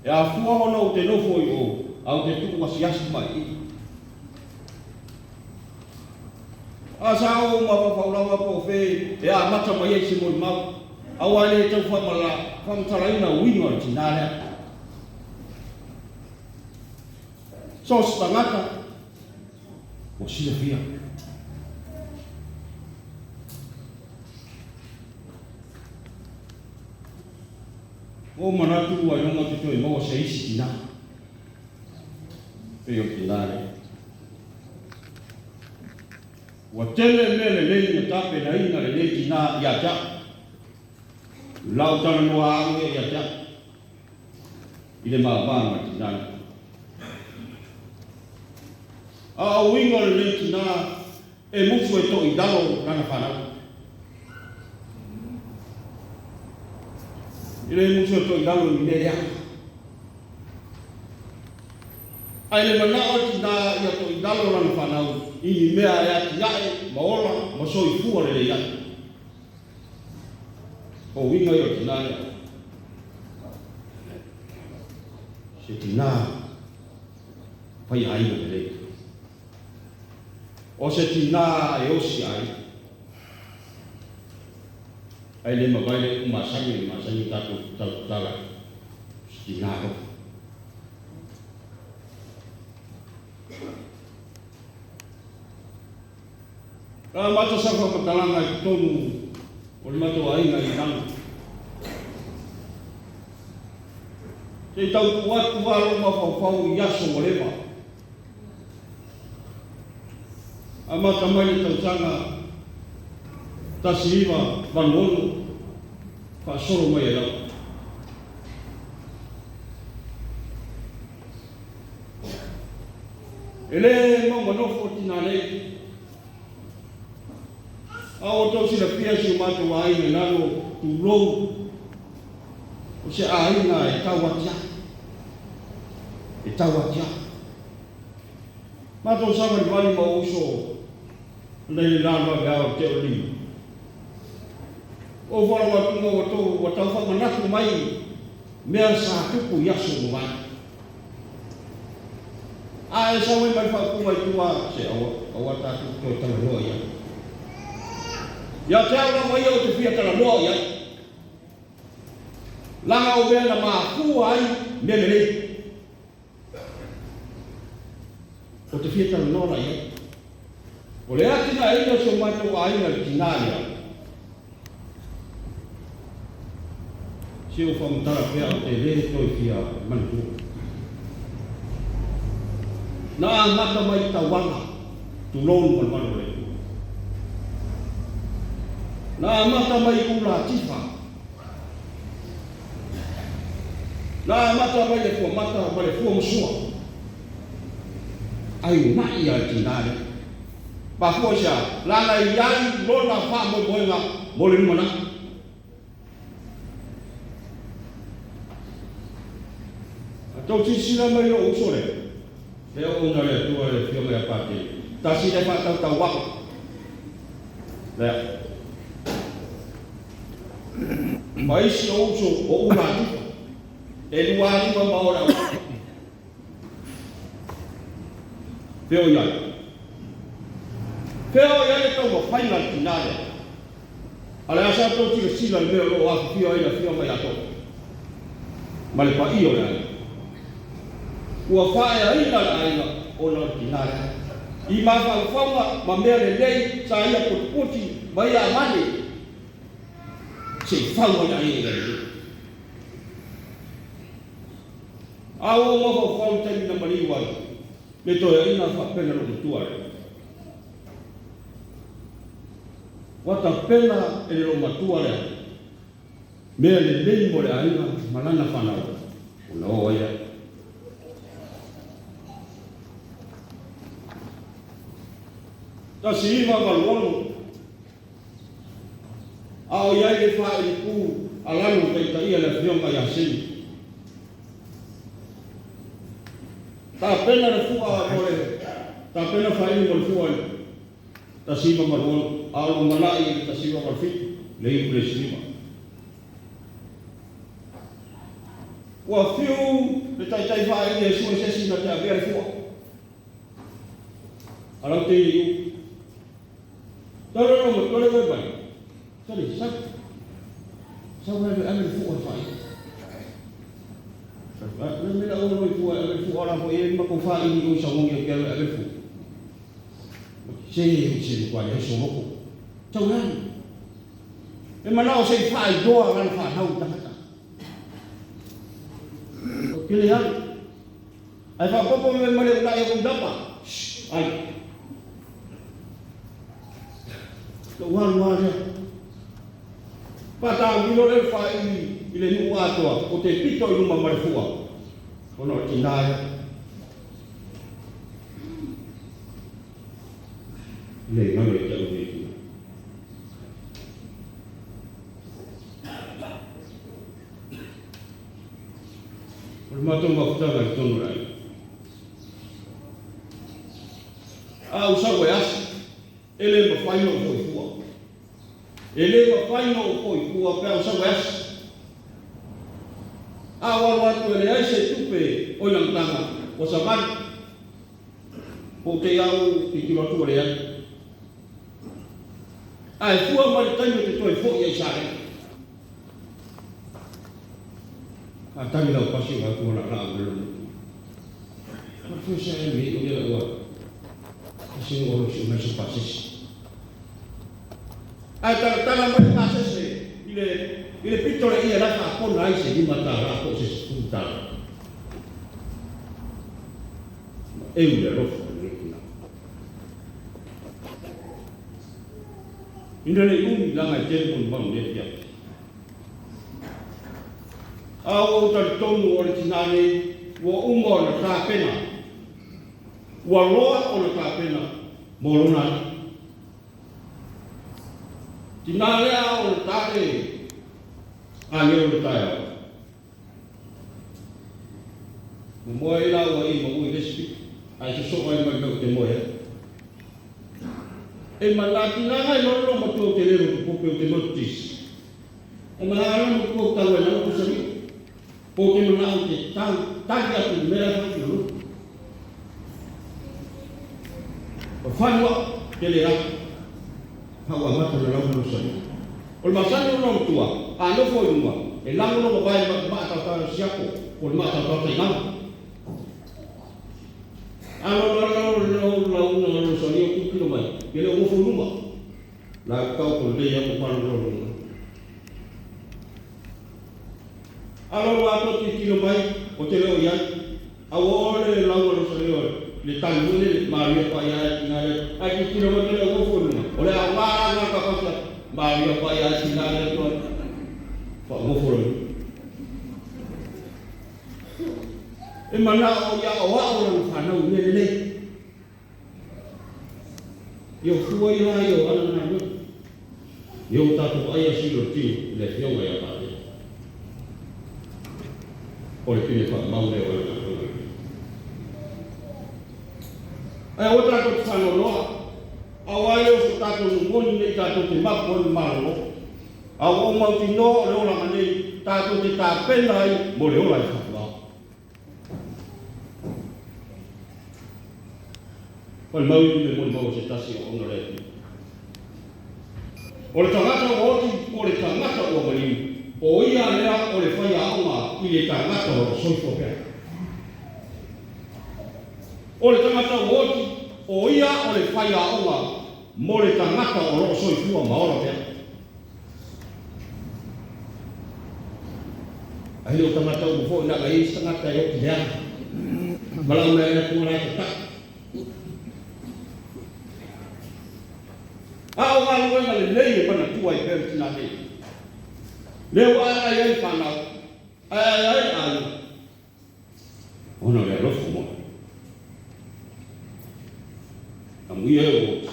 E afua ona ou te nofo i o, ae ou te tuu asiasi mai i i. A sa ou mafaufau lava po o fea e amata mai ai se molimau, aua e le tau faamatalaina uiga o le tina lea. So o se tagata ua silafia. Ua ou manatu ua iloga ou te toe maua se isi tina pei o le tina lea. Ua tele mea lelei na tapenaina e lenei tina ia te au. Lau talanoa au ia ia te au i le mava ma le tina lea. A o uiga o lenei tina e musu e toilalo lana fanau. E le musu e toilalo i ni mea leaga. Ae le manao le tina ia toilalo lana fanau i ni mea e atiae ma ola ma soifua lelei ai. O uiga ia o le tina lea. Se tina faiaiga lelei. O se tina e osi ai. Ae le mavae le upu masani, e masani o tatou tautatala ai. O se tina alofa. Na amata sau faamatalaga i totonu o le matou aiga i lalo. Se i tau tuu atu lava lou mafaufau i aso ua leva. Amata mai le tausaga 1986, faasolo mai ai lava. E le maumanofo tina nei. A ua outou silafia si o matou aiga i lalo, tulou, o se aiga e tau atiae. E tau atiae. Matou savalivali ma ou uso nei le lalovaveao i le tea o le lima. Ua ou faalogo atu ma ua tou ua tau faamanatu mai mea sa tupu i aso ua mavae. A e sau ai ma le faaupuga i tua, se aua, aua tatou te toe talanoa i ai. Ia te au lava ia ou te fia talanoa i ai. Leaga o mea na mafua ai mea lelei. Ou te fia talanoa la i ai. O le atinaeina o si o matou aiga i le tina lea, se ua faamatala pea ou te le toe fia manatua. Na amata mai i tauala, tulou le malumalu o le Atua. Na amata mai i Ulatifa. Na amata mai le fuamata ma le fuamasua. Ai una'i a le tina lea. Mafua i se a? Leaga e i ai lona faamoemoega mo le lumanai. A tou silasila mai i lou uso lea, le auauna a le Atua le Afioga ia Patele, tasi lea faatautauaga lea. Ma isi o uso o Ulatifa, e lualima ma o le auala. Fea o i ai? Fea o i ai le taumafaiga a le tina lea? A o le a sa outou silasila i le mea o lo o afifio ai le afioga ia Tofi ma le paia o le aiga? Ua faaeaina le aiga ona o le tina lea. I mafaufauga ma mea lelei sa ia potiputi ma ia avane se i fau ai le aiga ia lelei. A ua ou mafaufau i le taimi na maliu ai le toeaina faapena lou matua lea. Ua tapena e le loomatua lea mea lelei mo le aiga ma lana fanau ona oo ai lea. 1986, a o i ai le faailipu a lalo taitaia le Afioga ia Seni. Tapena le fua mo le tapena faaili mo le fua i le 1986, a o lumanai i le 1987, le iu le isi lima. Ua fiu le taitai faaili e sue se isi na te avea le fua. A lau te i u. Talo lo ma tole wai mai. Sali, sau. Sau ave ave le fua faaili. Le mea la ua fua ave le fua la foi e ma ko faaili o sa ngongi o ke ave ave le fua. Se se kwa le so loko. Tau lani. E manao se i faailoa lana fanau i tagata. O kele alu. Ai faapopo me ma le ulai o lapa. Ai. Lou alu lava lea. Faatamilo lea le faaili i le nuu atoa o te pito i luma ma le fua ona o le tinā lea. Le galo i te au nei tinā. O le matou mafutaga i totonu o le aiga. A ou sau e asi, e le mafai ona ou foi fua. E le mafai ona ou foi fua pe a ou sau e asi. A ou alu atu e leai se tupe o i lagataga, ua savali. Po o te i au tilotilo atu ua leai. Ae fua mai le taimi ou te toe foi ai i Salega. A tali lau pasi o atu o laalaa o le logo. Ma fua se ai me o le ua. Se o lo si mai so pasese. Ae talatala mai le pasese i le pito le ia la faapona ai se $5 po o se $10. Ma eu le alofa o lenei tina. Ina ne i umi laga e tele molimau i lenei afiafi. A ua ou talitonu o le tina nei ua uma ona tapena, ua loa ona tapena mo lona alii. Tina lea a o le tale agelu o le taeao. Na moe ai lāua i ma ui le isi pito, ae sosoo ai ma le mea ou te moe ai. E manatinaga i lolo matua ou te le lotu pope ou te lotu tisi. E manao lava matua ou tau ai lalo pusa niu. Po o te manao te tau tali atu i le mea la e fai i lotu. O fanua te le atu. Hau amata na lau pusa niu. O le masani o lona matua, a nofo i luga, e lago lona vae ma maatautau siako po o le maatautau taigala. A lona lau lau lauga o lona solia o tilotilo mai, e le o nofo i luma. La tau ko lelei lava mo palo lona luma. A lona atoa tilotilo mai, o te le o i ai. A ua oo le lauga o lona solia le tali foi lele, Maria paia e tina le Atua. Ae tilotilo mai te le o nofo i luga, o le aoga la lena o le tatou siaki. Maria paia e tina le Atua. Faanofo loa i luga. E manao ia aoao lana fanau i mea lelei. Ia o fua ia la ia o ana galuega. Ia o tatou vaai a sili o le tino i le Afioga ia Patele. O le pine faamau lea o ana galuega lelei. Ae aua tatou te faanoanoa, aua e le o so tatou momoli nei tatou te mapu ai ma malolo. A ua ou mautinoa o le olaga nei tatou te tapena ai mo le ola i fafo. O le mau i le molimau a se tasi o ona o le Atua. O le tagata ua oti po o le tagata ua maliu, o ia lea o le faiaoga i le tagata o lo o soifua pea. O le tagata ua oti, o ia o le faiaoga mo le tagata o lo o soifua ma ola pea. Ai le o tagata uma foi na i isi tagata e oti leaga. Malau mai ai atunga la e tataʻi. A o galuega lelei e manatua ai pea le tina nei. Lea ua aeae ai fanau, aeae ai aiga, ona o le alofa moni. Amuia e ou oti,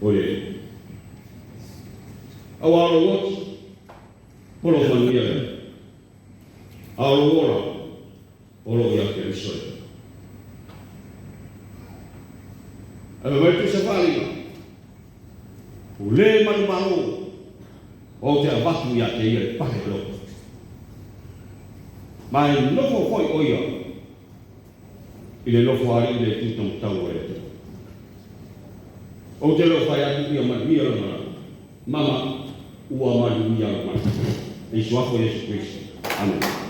o le Alii. Aua o lou oti, o lou manuia lea. A o lou ola, o lou ia Keriso lea. Ae fai mai le Tusi Faaaliga, O le manumalo, ou te avatu ia te ia le pale o le oti. Ma e nofo foi ʻo ia i le nofoalii le tu taumatau o le Atua. Ou te le o fai atu ia manuia lou malaga. Mama, ua manuia lou malaga. I le suafa o Iesu Keriso. Amene.